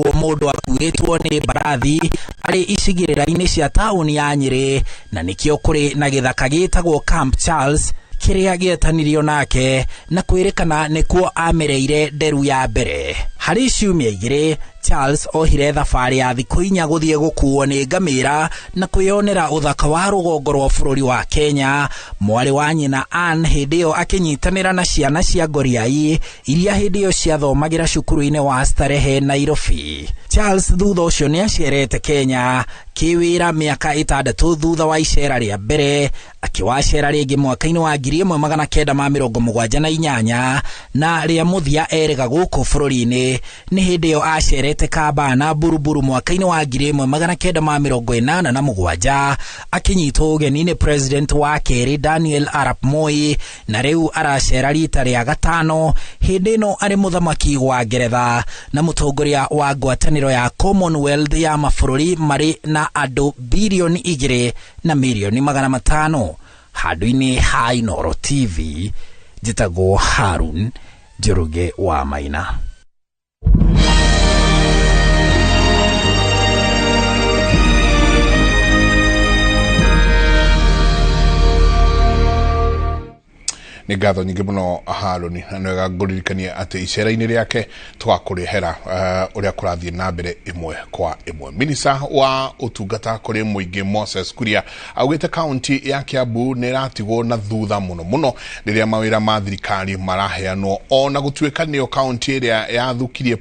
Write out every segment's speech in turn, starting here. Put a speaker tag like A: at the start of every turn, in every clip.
A: Mũndũ akuĩtwo nĩ mbarathi arĩ icigĩrĩra-inĩ cia taũni ya Nyĩrĩ, na nĩkĩo kũrĩ na gĩthaka gĩtagwo Camp Charles kĩrĩa gĩetanirio nake na kwĩrĩkana nĩkuo amereire nderu ya mbere. Harĩ ciumia 2 Charles ohire thabarĩ ya thikũ 4 gũthiĩ gũkuo nĩ ngamĩra na kwĩyonera ũthaka wa rũgongo rwa bũrũri wa Kenya. Mwarĩ wa nyina Ann hĩndĩ ĩyo akĩnyitanĩra na ciana cia Ngoriai iria hĩndĩ ĩyo ciathomagĩra cukuru-inĩ wa Starehe Nairobi. Charles thutha ũcio nĩ acerete Kenya kĩwĩra mĩaka 6 thutha wa icera rĩa mbere, akĩwacera rĩngĩ mwaka-inĩ wa 1978 na rĩa mũthia erĩga gũkũ bũrũri-inĩ nĩ hĩndĩ ĩyo acerete Kambana Buruburu mwaka-inĩ wa 1987 akĩnyitwo ũgeni nĩ president wa kerĩ Daniel Arap Moi, na rĩu aracera rita rĩa 5 hĩndĩ ĩno arĩ mũthamaki wa Ngeretha na mũtongoria wa ngwatanĩro ya Commonwealth ya mabũrũri marĩ na andũ bilioni 2 na milioni 500. Handũ-inĩ ha Inooro TV njĩtagwo Harun Njoroge wa Maina.
B: Nĩ ngatho nyingĩ mũno Harũni, na nĩ wega ngũririkanie atĩ icera-inĩ rĩake tũgakũrehera ũrĩa kũrathiĩ na mbere ĩmwe kwa ĩmwe. Minista wa ũtungata kũrĩ mũingĩ Moses Kuria augĩte kaunti ya Kiambu nĩ ĩratigwo na thutha mũno mũno rĩrĩa mawĩra ma thirikari maraheanwo, ona gũtuĩka nĩyo kaunti ĩrĩa yathukĩire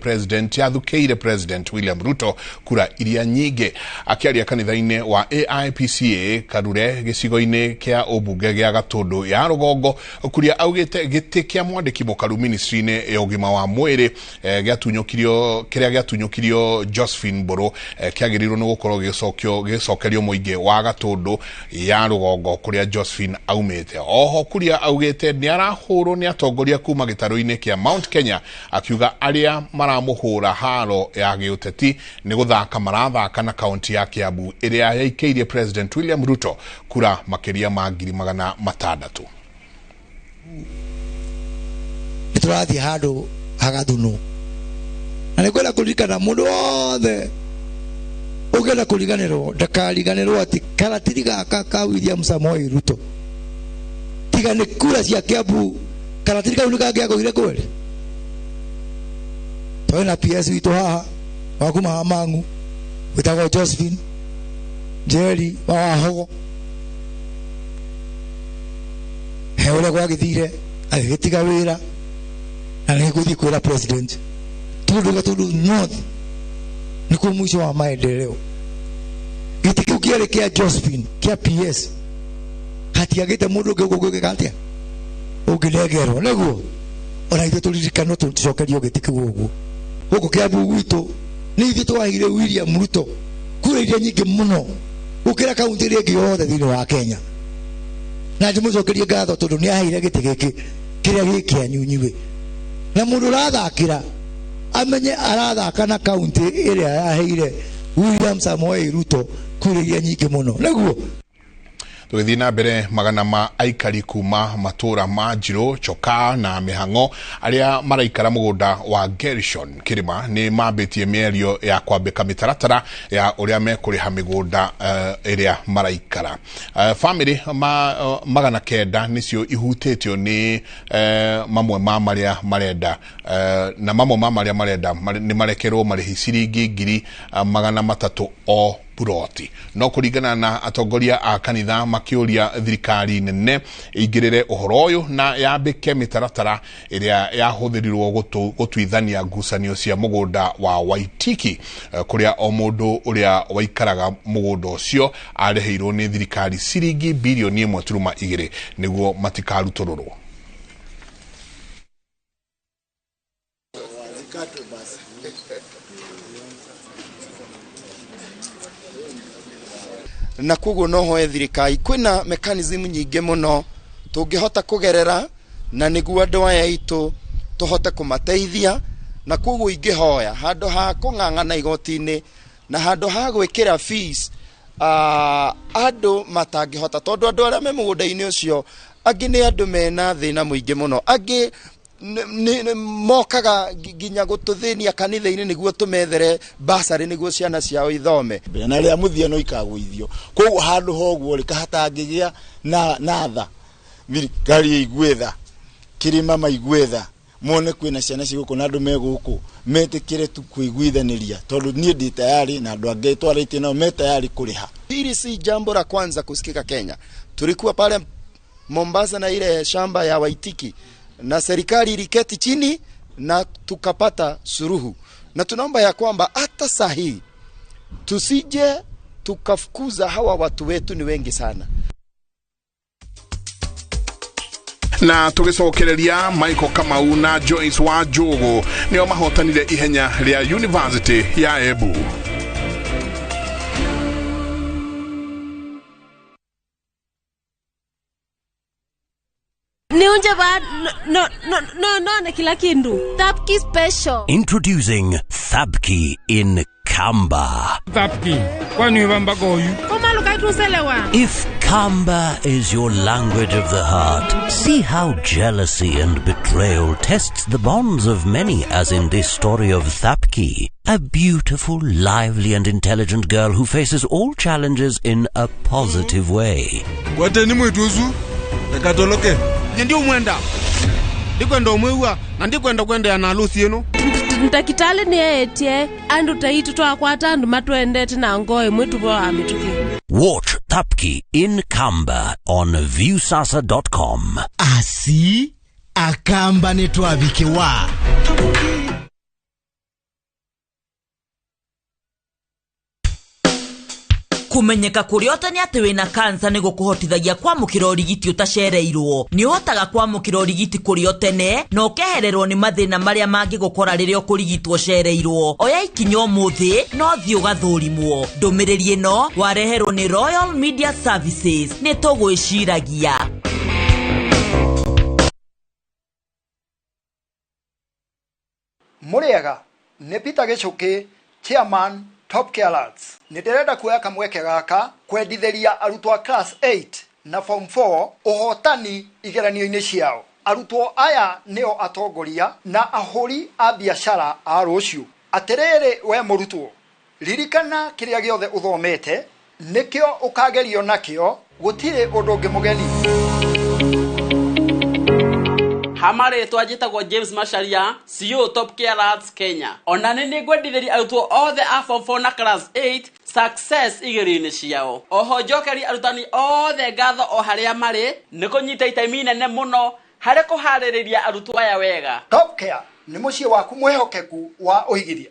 B: President William Ruto kura iria nyingĩ. Akĩaria kanitha-inĩ wa AIPCA Karure gĩcigo-inĩ kĩa ũmbunge gĩa Gatũndũ ya rũgongo, Kuria augĩte gĩtĩ kĩa mwandĩki mũkaru ministry-inĩ ya ũgima wa mwĩrĩ gĩatunyũkirio kĩrĩa gĩatunyũkirio Josephine Mbũrũ kĩagĩrĩirwo nĩ gũkorwo gĩgĩcokerio mũingĩ wa Gatũndũ ya rũgongo kũrĩa Josephine aumĩte. Oho Kuria augĩte nĩ arahũrwo nĩ atongoria kuma gĩtarũ-inĩ kĩa Mount Kenya, akiuga arĩa maramũhũra haro ya gĩũteti nĩ gũthaka marathaka na kaunti ya Kiambu ĩrĩa yaikĩirie President William Ruto kura makĩria ma 600,000.
C: Nĩtũrathiĩ handũ hagathunũ na nĩngwenda kũririkana mũndũ wothe ũngĩenda kũriganĩrwo ndakariganĩrwo atĩ karatiri gaka ka William Samoei Ruto tiga nĩ kura cia Kiambu karatiri kau nĩkangĩagũire kweri. Tũrĩ na PS witũ haha wa kuma Hamangu wĩtagwo Josephine Njeri wa Wahogo, he ũrĩa gwagĩthire agĩgĩtiga wĩra na nĩgũthiĩ kwĩra president tondũ Gatũndũ North nĩkuo mũico wa maendeleo. Gĩtĩ kĩu kĩarĩ kĩa Josephine kĩa PS hatiagĩte mũndũ ũngĩ ũngĩka atĩa ũngĩnengerwo, nĩguo ona ithuĩ tũririkanwo tũcokerio gĩtĩ kĩu ũguo. Gũkũ Kiambu gwitũ nĩ ithuĩ twaheire William Ruto kura iria nyingĩ mũno gũkĩra kaunti ĩrĩa ĩngĩ yothe thĩinĩ wa Kenya, na ndĩmũcokerie ngatho tondũ nĩ aheire gĩtĩ gĩkĩ kĩrĩa gĩ kĩanyu inyuĩ. Na mũndũ ũrathakĩra amenye arathaka na kaunti ĩrĩa yaheire William Samoei Ruto kura iria nyingĩ mũno, nĩguo.
B: Tũgĩthiĩ na mbere, magana ma aikari kuma matũra ma Njirũ, Chokaa na Mĩhang'o arĩa maraikara mũgũnda wa Gerishon Kĩrĩma nĩ mambĩtie mĩario ya kwambĩka mĩtaratara ya ũrĩa mekũrĩha mĩgũnda ĩrĩa maraikara. Bamĩrĩ 900 nĩcio ihutĩtio nĩ mamwe ma marĩa marenda, na mamwe ma marĩa marenda nĩ marekerwo marĩhi ciringi 300,000 o buroti. No kũringana na atongoria a kanitha makĩũria thirikari nene ĩingĩrĩre ũhoro ũyũ na yambĩke mĩtaratara ĩrĩa yahũthĩrirwo gũtuithania ngucanio cia mũgũnda wa Waitiki, kũrĩa o mũndũ ũrĩa waikaraga mũgũnda ũcio arĩhĩirwo nĩ thirikari ciringi bilioni 1.2 nĩguo matikarutũrũrwo.
D: Na koguo no hoe thirikari kwĩna mechanism nyingĩ mũno tũngĩhota kũgerera na nĩguo andũ aya aitũ tũhote kũmateithia, na koguo ingĩhoya handũ ha kũng'ang'ana igoti-inĩ na handũ ha gwĩkĩra fees andũ matangĩhota, tondũ andũ arĩa me mũgũnda-inĩ ũcio angĩ nĩ andũ mena thĩna mũingĩ mũno, angĩ Mokaga nginya gũtũthĩnia kanitha-inĩ nĩguo tũmethere basarĩ nĩguo ciana ciao ithome.
E: Na rĩa mũthia no ikagũithio. Koguo handũ hoguo rĩ kahatangĩgĩa na tha, thirikari ĩigue tha, kĩrĩma maigue tha, mone kwĩna ciana ci gũkũ na andũ me gũkũ metĩkĩre tu kũiguithanĩria, tondũ niĩ ndĩ tayari na andũ angĩ twarĩtie nao me tayari kũrĩha.
D: Hili si jambo la kwanza kusikika Kenya. Tulikuwa pale Mombasa na ile shamba ya Waitiki, na serikali iliketi chini na tukapata suluhu, na tunaomba ya kwamba hata sahi tusije tukafukuza hawa watu wetu, ni wengi sana.
B: Na tugicokereria Michael Kamau na Joyce wa Njogu nio mahotanire ihenya ria University ya Embu.
F: Niunje ba no no no no na kila kindu. Thapki special.
G: Introducing Thapki in Kamba.
H: Thapki, kwani wamba goyu?
G: If Kamba is your language of the heart, see how jealousy and betrayal tests the bonds of many, as in this story of Thapki, a beautiful, lively and intelligent girl who faces all challenges in a positive way.
H: Kwate ni mwituzu, nakatoloke. Ndio mwenda. Ndikwenda omwewa na ndikwenda kwenda na harusi yenu.
F: Ntakitale ni etie andu taitu twakwata andu matwendete na ngoe mwitu bwa amituki.
G: Watch Thapki in Kamba on viewsasa.com.
A: Asi akamba ni twabikewa.
I: Kumenyeka kuri otani ati wina kansa ni gukuhotithagia kwamukira urigiti utacereirwo. Ni uhotaga kwamukira urigiti kuri otene na ukehererwo ni mathina maria mangigukora riria ukurigitwo cereirwo. Oya ikinya umuthi no thi ugathurimwo. Ndumiriri ino wareherwo ni Royal Media Services. Ni tugwiciragia.
J: Muriega ni Peter Gichuki, chairman Top Care Alerts. Nĩndĩrenda kuoya kamweke gaka kwendithĩria arutwo a class 8 na form 4 ũhotani igeranio-inĩ ciao. Arutwo aya nĩo atongoria na ahũri a biacara a rũciũ. Atĩrĩrĩ we mũrutwo, ririkana kĩrĩa gĩothe ũthomete nĩkĩo ũkagerio nakĩo, gũtirĩ ũndũ ũngĩ mũgeni.
K: Hamarĩtwa njĩtagwo James Macharia, CEO Top Care Alerts Kenya. Ona nĩ nĩngwendithĩria arutwo othe a form 4 na class 8 success igerio-inĩ ciao. Oho njokeri arutani othe ngatho o harĩa marĩ nĩ kũnyita itemi nene mũno harĩ kũharĩrĩria arutwo aya wega.
J: Top Care nĩ mũciĩ waku mwĩhokeku wa ũigithia.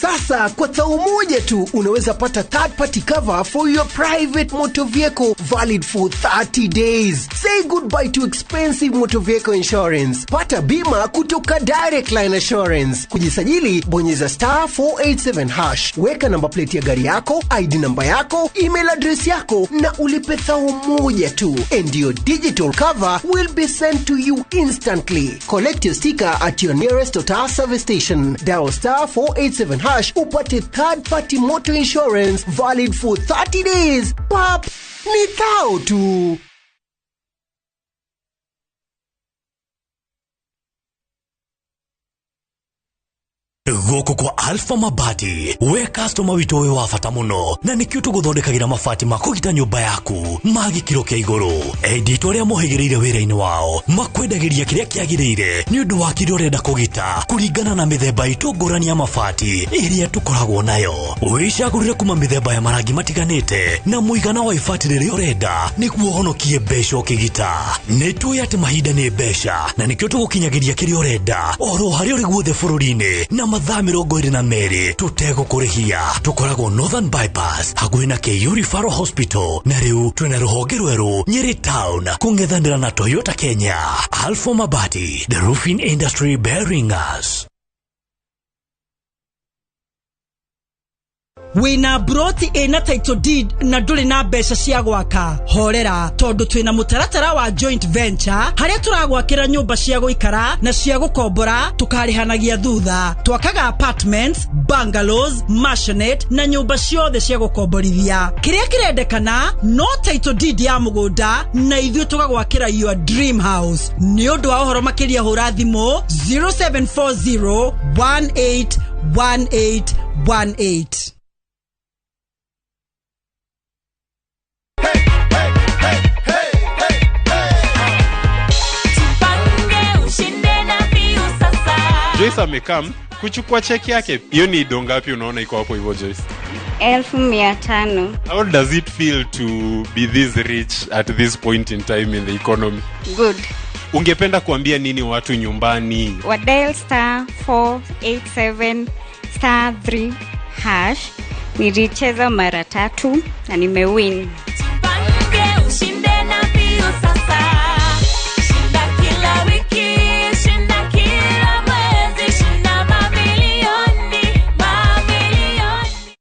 L: Sasa kwa thao moja tu unaweza pata third party cover for your private motor vehicle valid for 30 days. Say goodbye to expensive motor vehicle insurance. Pata bima kutoka Direct Line Assurance. Kujisajili bonyeza star 487 hash. Weka namba plate ya gari yako, ID namba yako, email address yako na ulipe thao moja tu. And your digital cover will be sent to you instantly. Collect your sticker at your nearest Total service station. Dial star 487 hash upate third party motor insurance valid for 30 days. Pap, ni thao tu.
G: Gũkũ kwa Alpha Mabati, we customer witũ wĩ wa bata mũno na nĩkĩo tũgũthondekagĩra mabati ma kũgita nyũmba yaku ma gĩkĩro kĩa igũrũ. Endia itũ arĩa mohĩgĩrĩire wĩra-inĩ wao makwendagĩria kĩrĩa kĩagĩrĩire nĩ ũndũ wa kĩrĩa ũrenda kũgita kũringana na mĩthemba itũ ngũrani ya mabati ĩrĩa tũkoragwo nayo. Wĩcagũrĩre kuma mĩthemba ya marangi matiganĩte na mũigana wa ibati rĩrĩa ũrenda nĩguo ũhonokie mbeca ũkĩgita. Nĩ tũĩ atĩ mahinda nĩ mbeca na nĩkĩo tũgũkinyagĩria kĩrĩa ũrenda oro harĩa ũrĩ guothe bũrũri-inĩ na mathaa 22 tũtegũkũrĩhia. Tũkoragwo Northern Bypass hakuhĩ na KU Referral Hospital na rĩu twĩna rũhonge rwerũ Nyeri Town kũng'ethanĩra na Toyota Kenya. Alpha Mabati, the roofing industry bearing us.
M: Wĩna broti ĩna title deed na ndũrĩ na mbeca cia gwaka, horera tondũ twĩna mũtaratara wa joint venture harĩa tũragwakĩra nyũmba cia gũikara na cia gũkombora tũkarĩhanagia thutha. Twakaga apartments, bungalows, maisonette na nyũmba ciothe cia gũkomborithia. Kĩrĩa kĩrendekana no title deed ya mũgũnda na ithuĩ tũgagwakĩra your dream house. Nĩ ũndũ wa ũhoro makĩria hũra thimũ 0740 18 18 18.
N: Joyce amekam kuchukua cheki yake. Hiyo ni do ngapi unaona iko hapo hivyo, Joyce?
O: 500,000.
N: How does it feel to be this rich at this point in time in the economy?
O: Good.
N: Ungependa kuambia nini watu nyumbani?
O: Wa dial star 487 star 3 hash. Nilicheza mara 3 na nimewin.
P: Ushinde na mbio sasa. Shinda kila wiki, shinda kila mwezi, shinda mamilioni, mamilioni.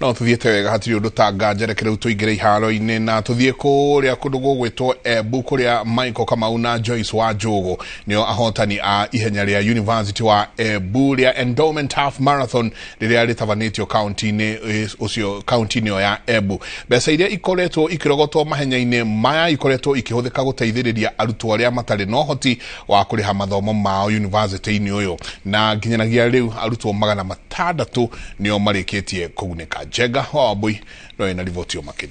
B: No tuthiete wega hatiri undu ta nganja, reke riu tuingire iharo-ini na tuthie kuria kundu gugwitwo Embu kuria Michael Kamau na Joyce wa Njugu nio ahotani a ihenya ria University wa Embu ria Endowment Half Marathon riria ritabanitio kaunti-ini ucio kaunti-ini ya Embu. Mbeca iria ikoretwo ikirogotwo mahenya-ini maya ikoretwo ikihuthika guteithiriria arutwo aria matari na uhoti wa kuriha mathomo mao university-ini uyu, na nginyanagia riu arutwo 600 nio marikitie kugunĩka. Njega wa Wambui no ina riboti yo makĩria.